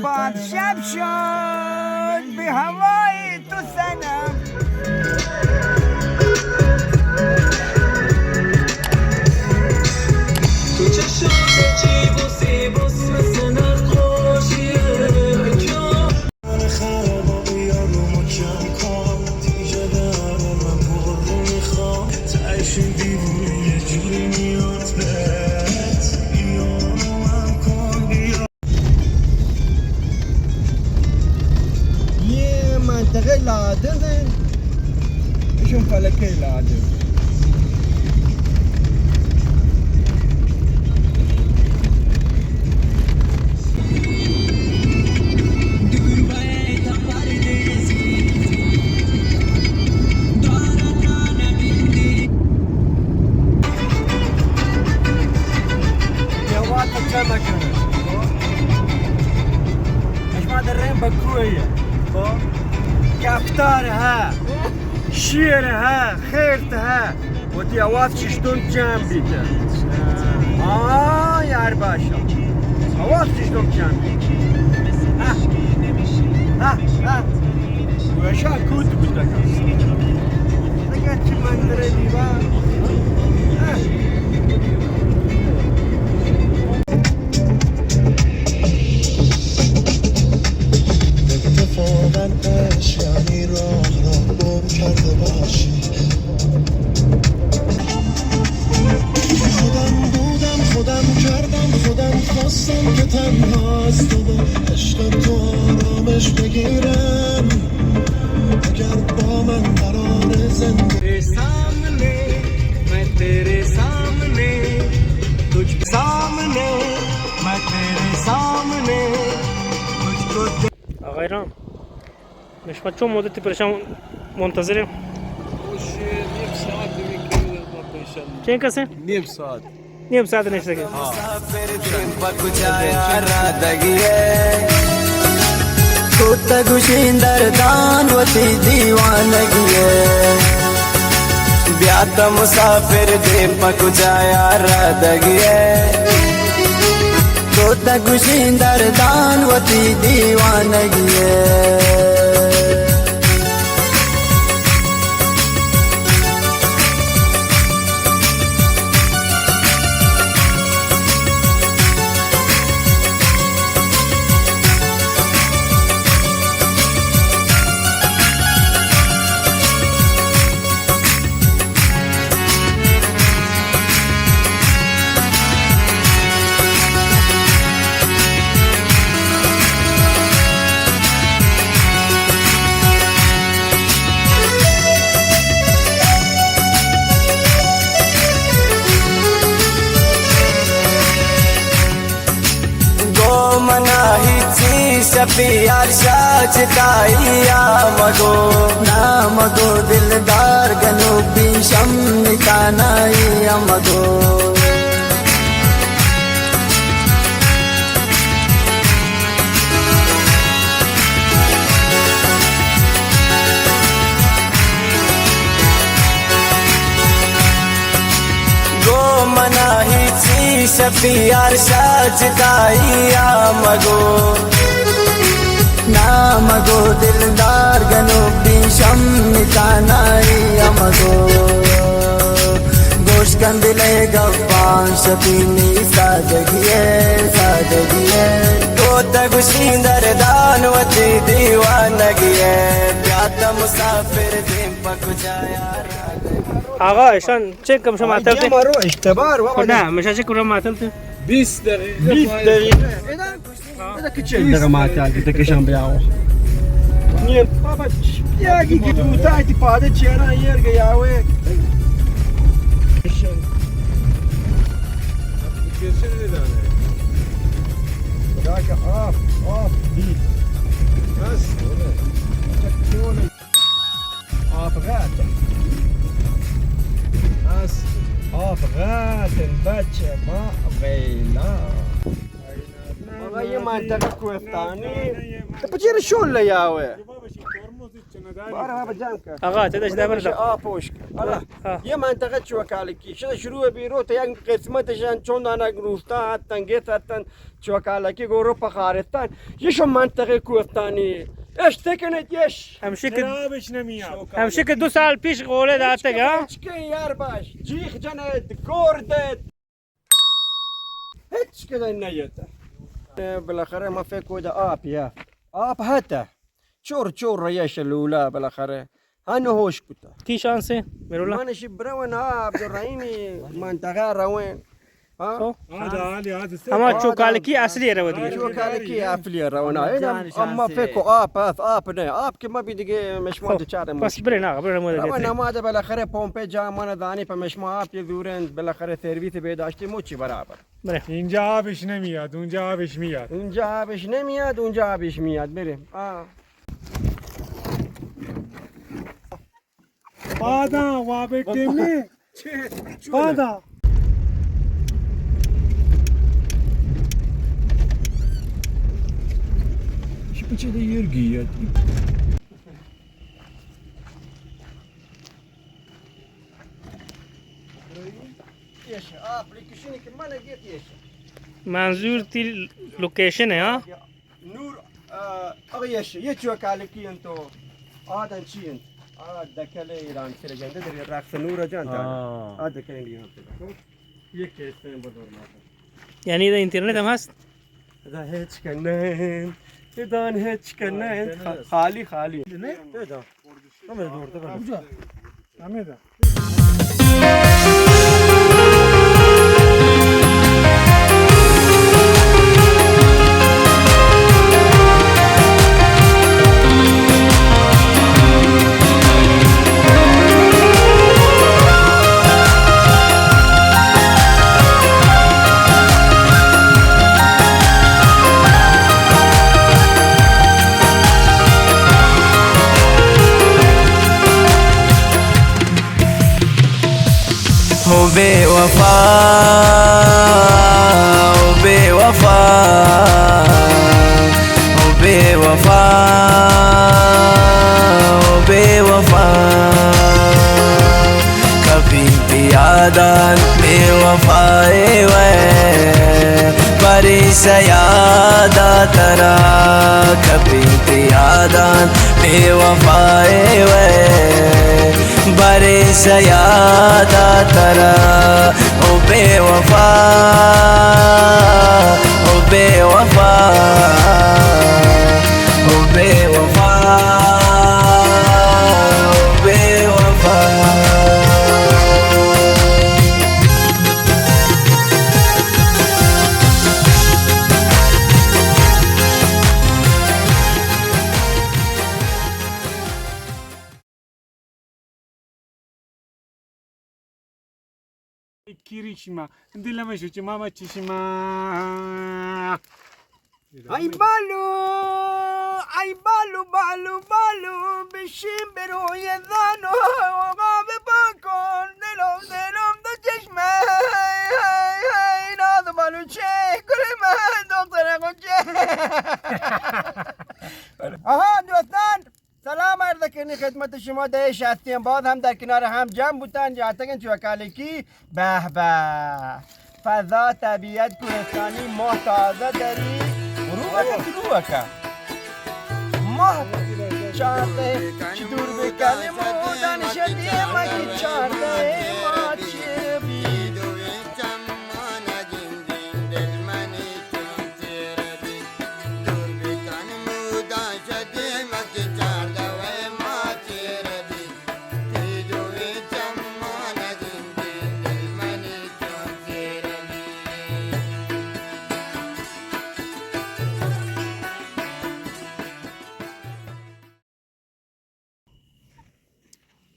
باد شب شد به هوای تو صنم. یه منطقه لادن، ایشون فلکه لادن. یه وقت جمع کنه. اش ما در ریم بکویه. خب؟ کفتار ها. شیر ها. خیرت ها. وتی آواز چشتون جمع بیت. آه، یار باشا. آواز چشتون جمع بیت. ها. ها. ها. گوشا کوت بوتگ. اگه چی منظره دیوا. ها. اتفاقاً عشق یعنی راه راه گم کرده باشی. خودم بودم، خودم کردم، خودم خواستم که تنها از تو با عشق تو آرامش بگیرم. اگر با من قرار زندگی تیرے سامنے، میں تیرے سامنے، تجھ سامنے، میں تیرے سامنے، تجھ کو آقای رام، شما چون مدتی پریشان منتظرین؟ خوش، نیم ساعت دیگه که ما پریشان. چند کسه؟ نیم ساعت. نیم ساعت نشتگی. مسافر دیم پہ کجایا رادگی ئے؟ تو تگوشین دردان وتی دیوانگی ئے. بیا تا مسافر دیم پہ کجایا رادگی ئے؟ تو تگوشین دردان وتی دیوانگی ئے. گو منا ہچی شپی ارشا چتائی آ مگو، نا مگو دلدار گنوک بی شم نکانائی آ مگو. گو منا ہچی شپی ارشا جدائی آ مگو، نا مگو دلدار گنوک بی شم نکانائی آ مگو. گوش کن دل ءِ گپاں شپی نی سادگی ئے، سادگی ئے. تو تگوشین دردان وتی دیوانگی ئے. بیا تا مسافر دیم پہ کجایا. آقا، ایشان چنکم شما ماتل تے؟ مارو اشتبار، بابا. خدا، ہمیشہ چنکم شما ماتل تے؟ بیست دقیقہ. بیست دقیقہ. ادا کچھ دقیقہ ماتل تے کشان بیاو. نی بابا، یا کی کی دوتا تی پادے چیرا ایر گیا ہوئے. خدا کہ آپ، آپ بی. بس. آپ غاتن. از آپ غاتن بچه ما ویلا. آقا، یہ منطقه کوهستانی. تو پچیر شل لیاوه. بارا بجان که. آقا، چه داشت دبر؟ آ پوشک. حالا، ہاں۔ یہ منطقہ چوکالکی، شد شروع بیرو تا یک قسمت شان چون دانگ روستان ہتن، گیت ہتن، چوکالکی گورو پخارستان، یہ شو منطقہ کوستانی، اش تکنت یش۔ ہمشی کہ جنابش نمیاد۔ ہمشی کہ دو سال پیش قولے داتگ، ہاں؟ ہچ کہ یار باش، جیخ جنت، گور دت۔ ہچ کدی نیت۔ بالاخره ما فکر کو دا آپ یا۔ آپ ہتا۔ چور چور ریش لولا بالاخره۔ ہن ہوش کتا۔ تی شانس ہے، میرولا؟ من شی برون، ہاں، عبدالرحیمی منطقہ روین۔ ہاں؟ ہاں، دا حالی حادثہ۔ ہما چوکالکی اصلی رو دیگه۔ چوکالکی اصلی رو نا۔ اما فکر کو آپ، آپ، آپ نه۔ آپ که ما بی دیگه مشما دچار بس برے نا، برے نماز۔ نماز بالاخره پمپے جا من دانی په مشما آپ یه زورن، بالاخره سرویس به داشتی مو چی برابر۔ برے۔ اینجا آبش نمیاد، اونجا آبش میاد۔ اینجا آبش نمیاد، اونجا آبش میاد۔ بریم۔ آه۔ پادا، وابه کمی۔ پادا۔ چی پچه ده یرگی یاد؟ ایش، آ اپلیکیشنی که من گیت ایش۔ منظور تی لوکیشن ہے، ہاں؟ نور، آ، آقا ایش، یہ چوکالکی انت و آدن چی انت؟ آ دکل ایران سر گنده در رقص نور جان تا۔ آ۔ آ دکل ایران سر۔ یہ کیسه بدور ماتا۔ یعنی دا اینترنت هم هست؟ دا هیچ کنن، دان هیچ کنن، خالی، خالی۔ نه؟ دا۔ ہمیں دور تک۔ کجا؟ ہمیں دا۔ او بے وفا، او بے وفا، او بے وفا، او بے وفا۔ کبھی یادان بے وفائے وے، بری سیادا ترا۔ کبھی یادان بے وفائے وے، بری سیادا ترا۔ او بے وفا، او بے وفا، او بے وفا، او بے وفا۔ کیری شما، دلم شو چه ماما چه شما۔ ای بالو، ای بالو، بالو، بالو، بشین بروی زانو، غاب پاکن، دلم، دلم، دو چشمه، ای، ای، ای، ناز بالو چه، گل من، دختر قنچه۔ آها، دوستان، سلام عرض کنی خدمت شما، دهش هستیم، باز هم در کنار هم جمع بوتن، جاتگن چوکالکی، به به، فضا، طبیعت، کوهستانی، ماه تازه داری، روح که، روح که. ماه چارده، چی دور بکنی، مودان شدی، مگی چارده، ما چی بی؟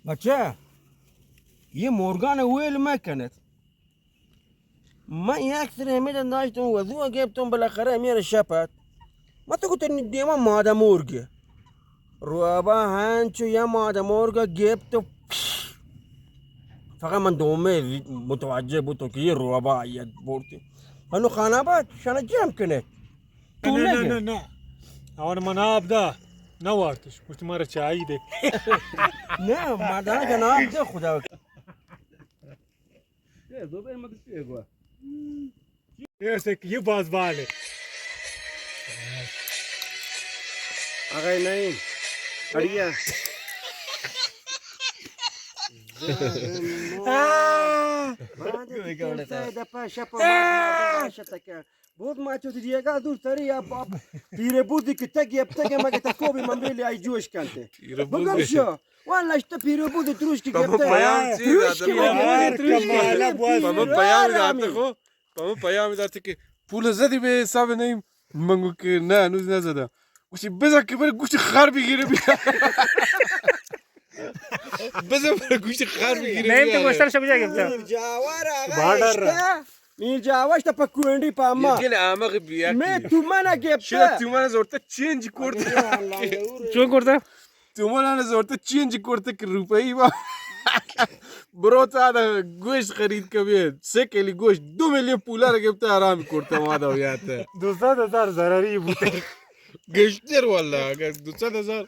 بچه، یہ مرگان ویل مکنت. من یک سر ہمے داشتم، وضو گپتم، بالاخره ہمے شپ ات. من تو گوتن دیما ماده مرگه. روابا ہنچو یا ماده مرگه گپت. فقط من دومه متوجه بوتم که یہ روابا آیت برتی. هنو خان آباد شانه جمع کنه. تو نه، نه، نگه. نه، نه. آوان من آب دا. نہ وارتش، گوشت مارا چائی دے۔ نہ، مردان جناب دے خدا۔ ایسے کہ یہ باز بال ہے۔ آقای نعیم، اڑیا۔ آہ! بعد از این سه دفعه شب و روز مردم عاشق کرد. بود ما چو دیگه دور تری یا باب. پیره بودی که تگی اب تگی مگه تا کوبی من بیلی ای جوش کنته. پیره بودی. بگم شو. والله اشته پیره بودی تروش که گپته. پیام چی تروش که داده؟ مگه. تروش که. کمالا بواز. بابا پیام داده خو. بابا پیام داده که پول زدی به حساب نعیم. من گو که نه، هنوز نزدم. گوشتی بزن که بره گوشت خر بگیره بیا. بزن بره گوشت خر بگیره بیا. نعیم تو گوشتر شو کجا گپتا؟ میر جاور آقا بارڈر اشتا. میر جاور اشتا پا کوئنڈی پا اما. یه گل احمق بیا. می تومن گپتا. شیرا تومن زورتا چینج کرد. چون کرتا؟ تومن زورتا چینج کرتا که روپایی با. برو تا دا گوشت خرید کبی. سه کیلو گوشت دو میلیون پولا را گپتا حرام کرتا ما دا یاتا. دو سد هزار ضرری بوتا. گشتر والله، اگر دو سد هزار.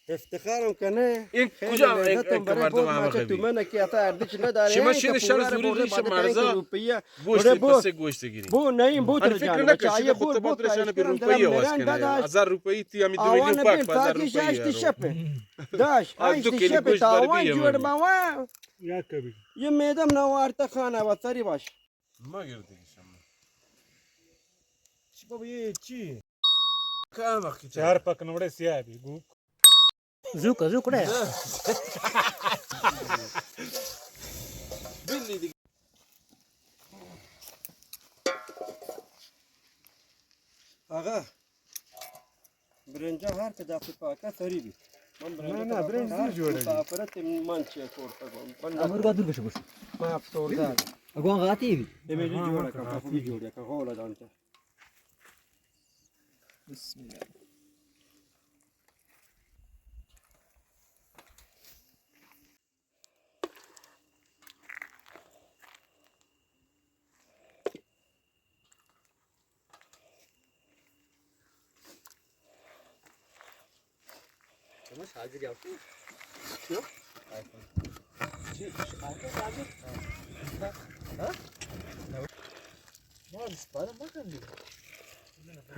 افتخارم کنه. این خیلی کجا لذتم برای مردم بود همه ماچه خبی؟ تو من که اتا ارزش نداره. شما این شده که شهر پوره زوری برده ریش بعد مرزا. روپیه. گوشت بره بو. پسه گوشت گیری. بو نیم بو. آره، تو فکر جان، نکن، بچه شده آیه خود بود، بود، بوت رشان آیه بر کرم روپیه درم واز نرن کنه. داداش. هزار روپیه تی همی دو میلیون آوان پاک بین پا هزار تاکش روپیه هشت رو. شپه. داش، آ، هشت دو کیلو شپه گوشت بر تاوان بیه جوڑ من. باوا. یک کبی. یه میدم نوارت خانه و سری باش. مگر دیگه شما. چی بابا، یه چی؟ کام وقتی چهار پک نوڑے سیاہ بی گو. زوک، زوک ڑے. آقا، برنجا هر که دفعه پاکه سری بی. من برنجا نه، نه، برنج زیر جوڑه بی. مسافرت من چه کورتا گم. من امر با دور بشه بشه. من افسرده. اگوان غاتی بی. امی جو جوڑه کن، خوبی جوڑه کن، غول دانتا. بسم الله.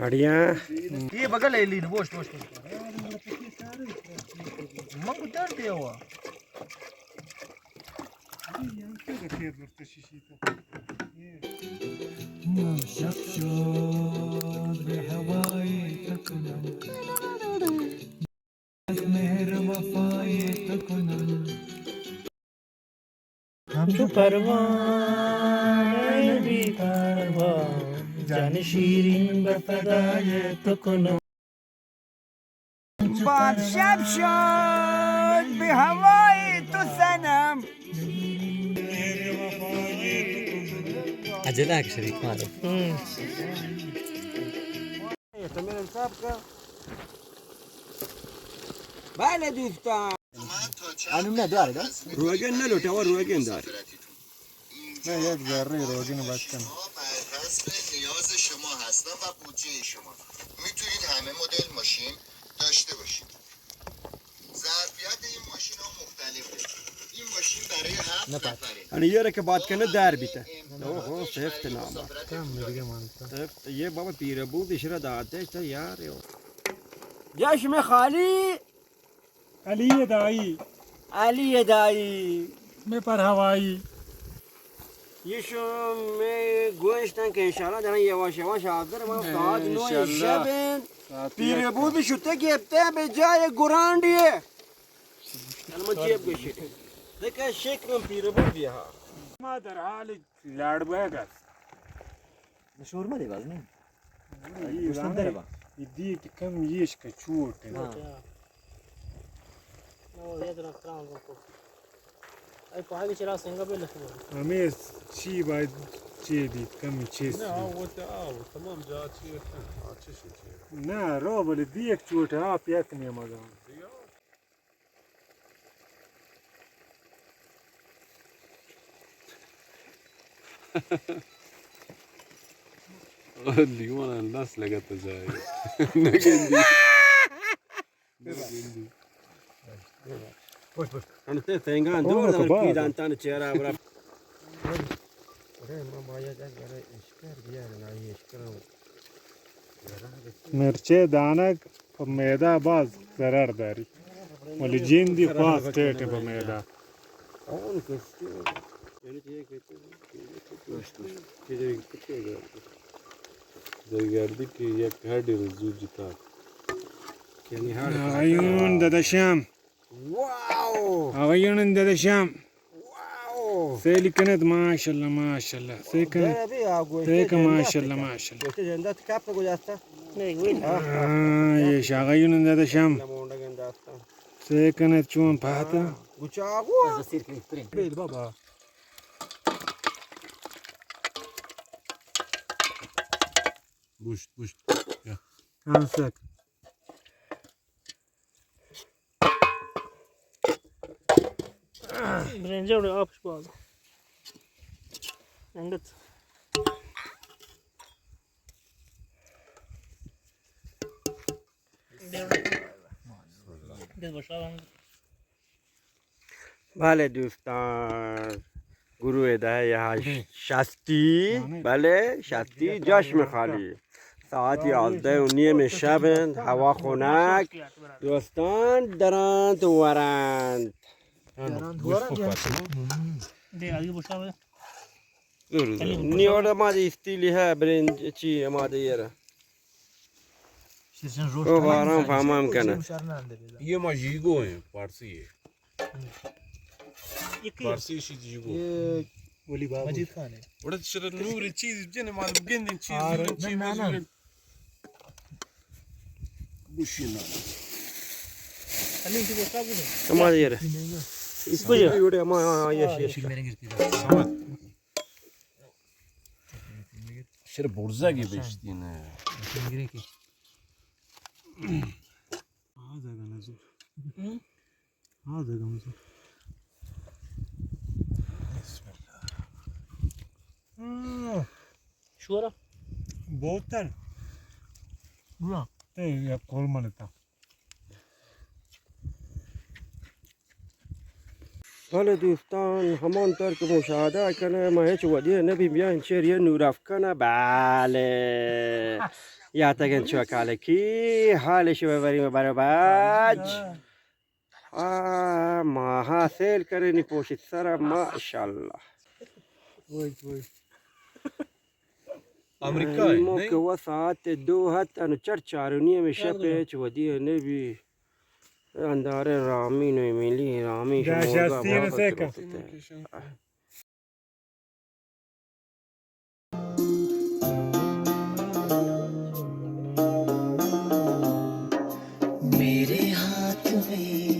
اڑیا. یہ بغل ہے لین، بوشت، بوشت. من کو درد ہے ہوا. شب شد به هوای تو کنم. از مهر وفای تو کنم. همچو پروانهٔ بی‌پروا، جان شیرین به فدای تو کنم. باد شب شد به هوای تو صنم. عجله که شریک مالو. بله دوستان. خانم نه داره دا؟ روگن نلوٹه، و روگن داره. نه، یک ذره روگن بچکن. شما بر حسب نیاز شما هستن و بودجهٔ شما. می‌تونید همه مدل ماشین داشته باشید. ظرفیت این ماشین ها مختلفه. این ماشین برای هفت نفره. یعنی یه که باد کنه در بیته. اوهو، سفت نام. کم دیگه مانتا. سفت، یه بابا پیره بود، اشرا داده تا یار. جشم خالی. علی دایی. علی دایی. می پر هوایی. یه شما گوشتن که انشاءالله دارن یواش یواش حاضر، ما ساعت نه شب. پیره بود شده گپته به جای گرانڈیه. الان ما جیب گوشی. دکه شکرم پیره بودی ها. ما در حال لاڑ بوگ است. مشور مدی باز نه. گوشتن دره با. دی که کم یش که چوٹ. ای پاگی چرا سنگا بی لکھو. همه چی باید چی بید، کمی چیز نه، بید. آو، وقت آو، تمام جا چی رکھن، آ، چی شی چی. نه، رو بله دی یک چوٹ، آ، پیت نیمگا. لیوان لس لگت جائے. نگندی. انتے تینگان دور دور کی دانتان چہرہ برا۔ مرچے دانگ پہ میدہ باز ضرر داری، ولی جندی خاص ٹیٹ پہ میدہ۔ درگردی کہ یک ہڈی رو زو جتا۔ آیون ددشم۔ واو! آقایون داداشم. واو! سیلی کنت، ماشاءالله، ماشاءالله. سی کنت. سی کن، ماشاءالله، ماشاءالله. گوشت جندا تو کپ گذاشته. آه، یه شاقایون داداشم. سی کنت چون پاتا. گوچاگو. بیل بابا. گوشت، گوشت. یا. انسک. برنجه وڑے آپش باز. انگت. بله دوستان، گروه ده یا شستی، بله شستی جشن خالی. ساعت یازده و نیم شب انت، هوا خنک. دوستان درنت و ورنت. درنت و ورنت. نی وڑ ما دی استیلی ہے، برنج چی ما دی یرا. او باران فهمم کنه. یہ ما جیگو ہیں، فارسی ہے. فارسی شی جیگو. یہ ولی بابو. مجید خان ہے. وڑا شر نور چیز جن ما گندن چیز. آر، نور چیز نہ، نہ. گوشی نہ. ہمارے یار. اس کو یہ وڑے ما، ہاں، ہاں، یش، یش. شر برزگی بشتین. آ زگا نزور. آ زگا نزور. بسم الله. شورا. بوتل. تے یک کول منتا. بله دوستان، همان طور که مشاهده کنه، ما هیچ ودی نبی بیاین چیر یه نور افکنه. بله. یا تگن چو کالکی، حالش ببریم برو بچ. آه، ما حاصل کنی پوشت سر، ماشاءالله. امریکا ء، ما کہ و ساعت دو ہت انو چر چار و نیم شپ ء چہ ودی ء نبی. اندارے رامین و ایمیلی، رامین شما گا بابا سیکا. میرے ہاتھ میں